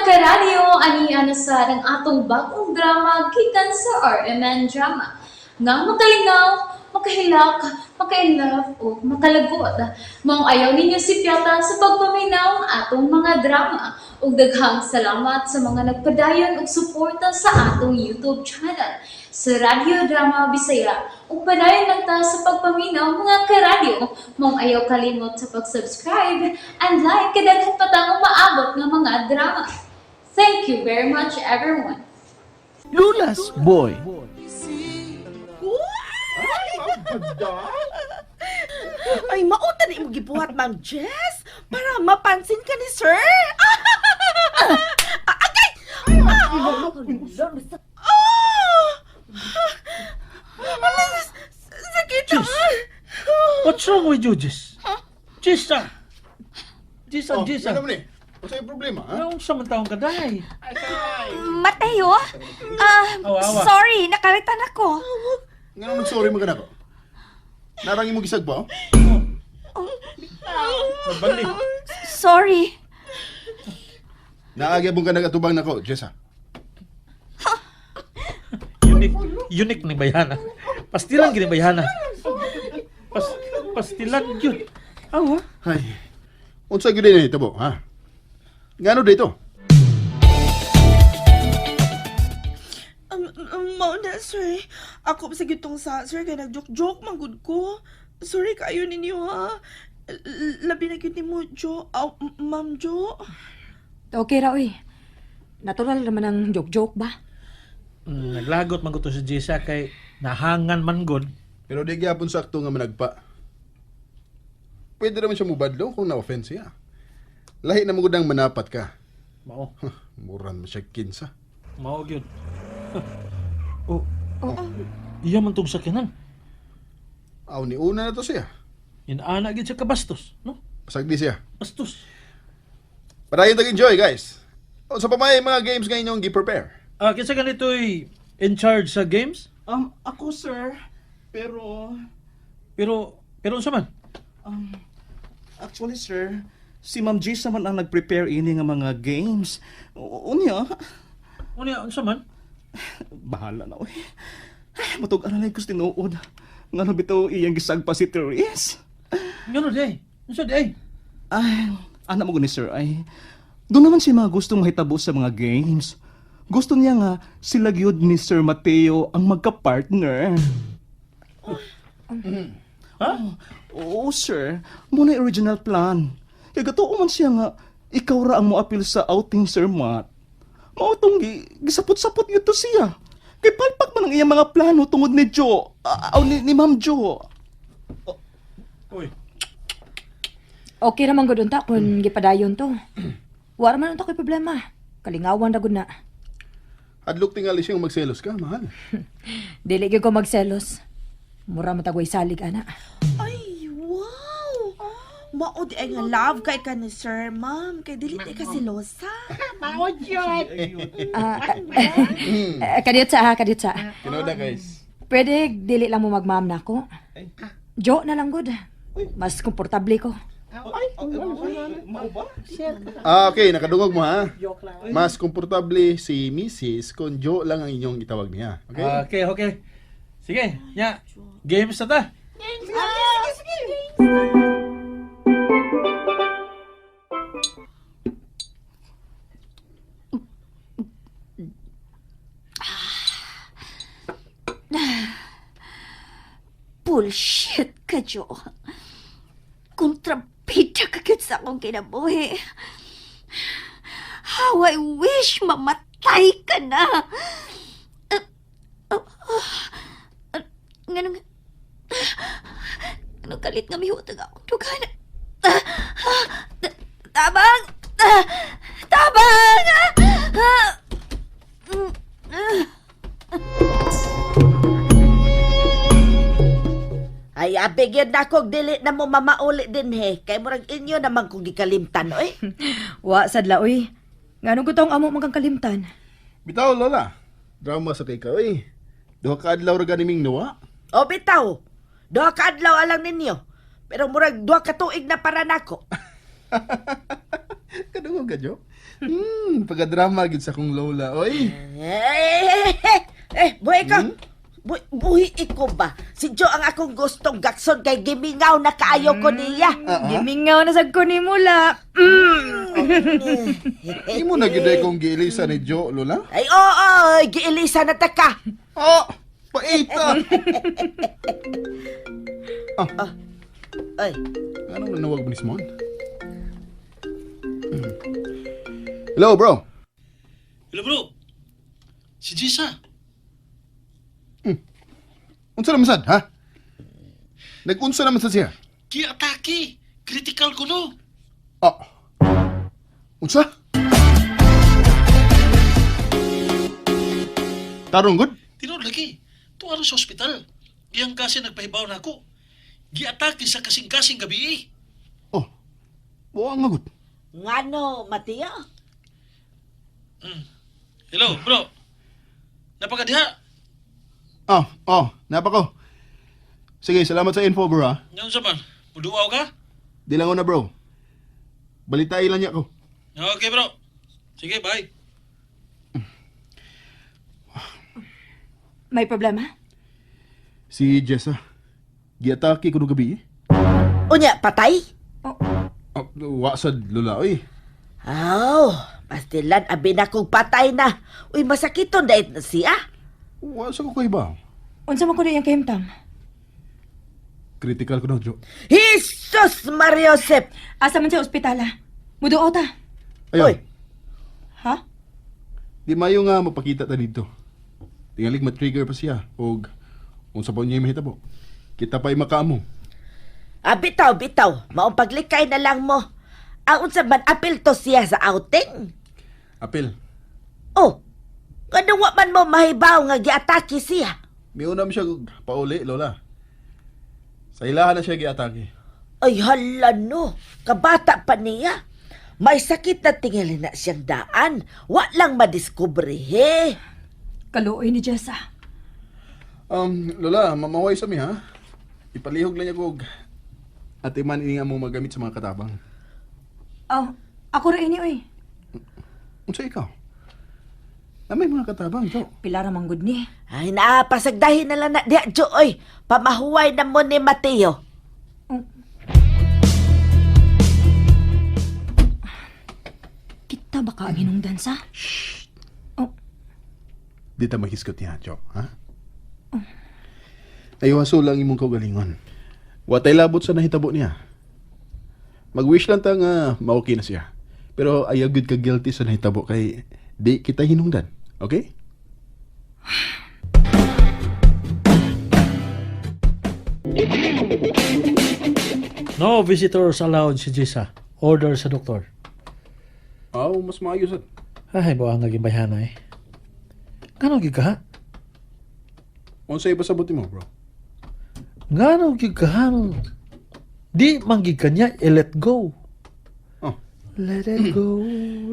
Karadyo, ani na sa ang atong bagong drama gikan sa RMN Drama. Nga makalingaw, makahilak, maka-inlove o makalagot. Maong ayaw ninyo sipyata sa pagpaminaw ang atong mga drama. Ug daghang salamat sa mga nagpadayon og suporta sa atong YouTube channel sa Radyo Drama Bisaya. Ug padayon lang ta sa pagpaminaw, mga karadyo. Maong ayaw kalimot sa pag-subscribe and like kay daghan pa tang umaabot nga mga drama. Thank you very much, everyone. Lulas Boy. Ay, mauta na imong gibuhat, Ma'am Jess, para mapansin ka ni Sir. Ah, agay! Ah! Ah! Ala, sakit. Jess. What's wrong with you, Jess? Jess, ah. Jess, ah, Oh, Jess, ah. ano man eh? Unsa yung problema, ha? Anong sa man taong kaday? Mateo? Ah, Awa, awa. sorry, nakalitan ako. Nga naman sorry mo ganako. Narang imo gisag ba? Oh? Nabali. Sorry. Naagyabong ka nagatubang nako, Jessa. Unique, unique ni Bayana. Pastilan gini Bayana. Pastilan yun. Awa. Ay. Unsa gyud ni tabo, ha? Ngano dito? Mao na, sir. Ako sa gitong sa, sir, kay nag-joke-joke, manggod ko. Sorry kayo ninyo, ha? Labi na gyud nimo, Jo. Aw, Ma'am Jo. Okay ra oy. Natural naman ang joke-joke ba? Naglagot man ko to si Jessa kay nahangan man god. Pero di gyapon sakto nga managpa. Pwede naman siya mubadlong kung na-offense siya. Lahi na mo gud ang manapat ka. Mao. Huh, muran mo siya kinsa. Mao gyud. Oh. Iya man tong sakyanan. Aw ni una na to siya. Inaana gyud siya kabastos, no? Pasagdi siya. Bastos. Padayon tag enjoy, guys. O, sa pamay mga games nga inyong gi-prepare. Ah, kinsa ganito'y in charge sa games? Ako, sir. Pero, Pero pero unsa man? um, actually, sir, si Ma'am Jess naman ang nag-prepare ini nga mga games. Unya, Unya unsa man? bahala na, oy. Ay, matug-an na lang ko sa tinuod. Nga na bitaw iyang gisagpa si Therese. Ngano di ay? Unsa di ay? Ay, anak mo guni, sir, ay, doon naman siya mga gustong mahitabo sa mga games. Gusto niya nga sila gyud ni Sir Mateo ang magka-partner. Ha? Oo, sir. Muna yung original plan. Kaya gatuo man siya nga, ikaw ra ang moapil sa outing, Sir Matt. Mao tong gisapot-sapot yun to siya. Kay palpak man ang iyang mga plano tungod ni Joe, ah, ni Ma'am Joe. Uy. Okay ra man gud unta kung gipadayon to. Wala man unta koy problema. Kalingawan ra gud na. Hadlok tingali siyang magselos ka, mahal. Dili gyud ko magselos. Mura man tagway salig ana. Ay, wow! Mao di ay nga love kay ka ni sir, ma'am. Kay dili di ka silosa. Ah, kadiyot sa ha, kadiyot sa. Tinoda, guys. Pwede dili lang mo magma'am nako. Jo na lang gud. Mas komportable ko. Mao ba? Ah, okay, nakadungog mo ha. Mas komportable si Mrs. kung Joe lang ang inyong itawag niya. Okay? Okay, okay. Sige, nya. Games na ta. Bullshit ka, Jo. Kontrabida ka gyud sa akong kinabuhi. How I wish mamatay ka na. Ah, ah, ah, Nganong... Nganong kalit nga mihutag akong dugan. Ah, ah, Tabang! Ah, Tabang! Ah, ah. Ah. Ay, abi gyud na kog dili na mo mamauli din he. Kay murag inyo naman kong gikalimtan, oy. Wa sadla oy. Nganong gud tong amo man kang kalimtan? Bitaw, Lola. Drama sa kay ka, oy. Duha ka adlaw ra gani ming nuwa. O bitaw. Duha ka adlaw alang ninyo. Pero murag duha ka tuig na para nako. Kadungog ka, Joe. Pagka-drama gid sa akong lola. Oy. Eh, eh, eh, buhi ka. Buhi iko ba? Si Joe ang akong gustong gakson kay gimingaw na kaayo ko niya. Gimingaw na sad ko ni mula. Imo na gid ay kong giilisa ni Joe, lola. Ay, oo, giilisa na ta ka. Oh, paita. Ay, Anong nanawag mo ni Simon? Hello, bro. Hello bro. Si Jisa. Unsa naman sad, ha? Nag-unsa naman sad siya? Giatake. Critical ko no. Oh. Unsa? Tarong good? Tinuod lagi. Tuwa sa ospital. Iyang kasi nagpahibaw na ako. Giatake sa kasing-kasing gabi eh. Oh. Buang nga good. Ngano, Mateo? Hello bro. Napakadiha. Oh, oh, napa ko. Sige, salamat sa info, bro, ha? Ngayon sa man. Muduaw ka? Di lang ko na, bro. Balitain lang niya ko. Okay bro. Sige, bye. May problema? Si Jessa. Giatake ko gabi, eh. Unya, patay? Oh, wa sad lola, oy. Aw, pastilan, abi na kong patay na. Uy, masakiton dahit na siya. Wa sa ko kahibaw. Unsa man ko na iyang kahimtang? Critical ko na, Joe. Jesus, Maria Josep! Asa man siya ospitala? Muduaw ta. Ayun. Oy. Ha? Di mayo nga mapakita ta dito. Tingalig ma-trigger pa siya og unsa pa niya mahitabo. Kita pa'y makaamo. Ah, bitaw, bitaw. Maong paglikay na lang mo. Ang unsa man apil to siya sa outing. Apil. Oh, ganun wa man mo mahibaw nga giatake siya. Miuna mo siya og pauli, lola. Sa ilahan na siya giatake. Ay, hala no. Kabata pa niya. May sakit na tingali na siyang daan. Wa lang madiskubre, he. Kaluoy ni Jessa. Lola, mamaway sa mi ha. Ipalihog lang niya kog ate man ini nga mo magamit sa mga katabang. Oh, ako ra ini oy. Unsa ikaw? Na may mga katabang, Jo. Pila ra man gud ni. Ay, naa, pasagdahin na lang na diha, Jo, oy. Pamahuway na mo ni Mateo. Kita ba ka ang hinungdan sa? Di ta mahisgot niya, Jo, ha? Ayaw haso lang imong kaugalingon. Watay labot sa nahitabo niya. Mag-wish lang ta nga ma-okay na siya. Pero ayaw gud ka guilty sa nahitabo kay di kita hinungdan. Okay? No visitors allowed si Jisa. Order sa doktor. Aw, mas maayo sad. Ay, buang naging bayhana eh. Ngano gid ka ha? Unsa ipasabot nimo, bro? Ngano gid ka ha? Di man gid ka niya i-let go. Oh. Let it go,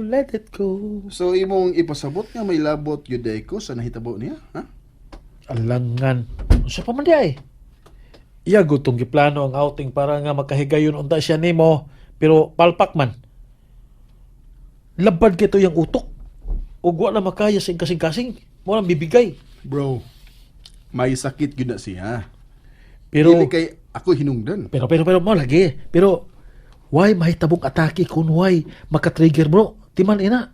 let it go. So imong ipasabot nga may labot gyud ay ko sa nahitabo niya, ha? Alangan. Unsa pa man di ay? Iya gutong giplano ang outing para nga makahigayon unta siya nimo, pero palpak man. Labad kito yang utok. Ug wa na makaya sa kasing-kasing. Mo lang bibigay. Bro, may sakit gyud na siya. Pero Dili kay ako hinungdan. Pero mo lagi. Pero why mahitabong atake kung why makatrigger bro? Timan ina.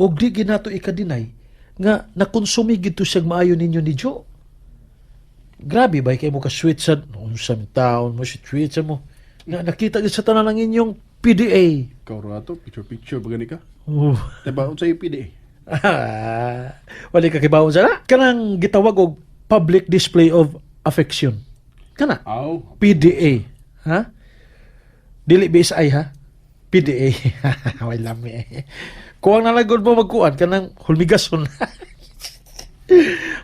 Og di ginato ikadinay nga nakonsumi gito siyang maayo ninyo ni Joe. Grabe ba kay mo ka sweet sa unsang taon mo si sweet sa mo. Na nakita gid sa tanan ang inyong PDA. Ikaw ra to, picture picture ba gani ka? Oh. Diba unsa yung PDA? Ah, wali ka kibawon sa na. Kanang gitawag og public display of affection. Kana. Aw, PDA. Ha? Dili BSI ha? PDA. Way lami eh. Kuwang nalagod mo magkuan kanang hulmigason.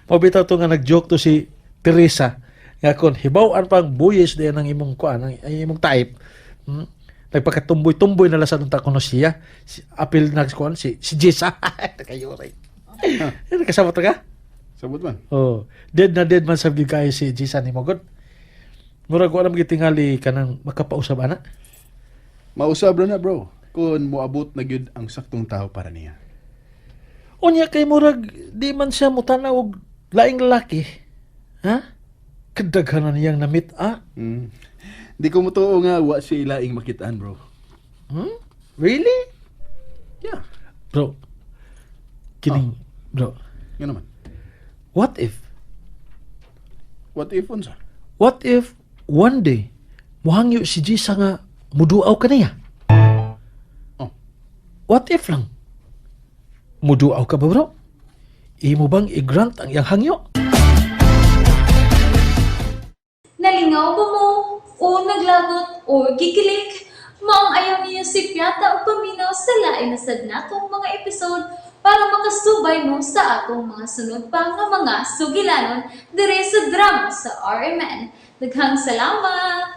Mabitaw to nga nag-joke to si Teresa nga kon hibaw-an pang buyis diyan ang imong kuan ang imong type. Nagpakatumboy-tumboy na lang sa nung kuno siya. Si, apil na kuan si si Jessa. Kayo ray. Nakasabot ka? Sabot man. Oh, dead na dead man sab gyud kaayo si Jessa ni Mogod. Murag wala magitingali kanang makapausab ana. Mausab ra na, bro. Kung moabot na gyud ang saktong tao para niya. Unya kay murag di man siya mutanaw og laing lalaki. Ha? Kadaghanan niyang namit ah. Di ko motoo nga wa siya laing makitaan, bro. Really? Yeah. Bro. Kining bro. Nga naman. What if? What if unsa? What if one day muhangyo si Jisa nga muduaw ka niya? Oh. What if lang? Muduaw ka ba, bro? Imo bang i-grant ang iyang hangyo? Nalingaw ba mo? O naglagot o gikilig? Maong ayaw niyo si Piata o paminaw sa lain na sad natong mga episode para makasubay mo sa atong mga sunod pa nga mga sugilanon dire sa drama sa RMN. Daghang salamat!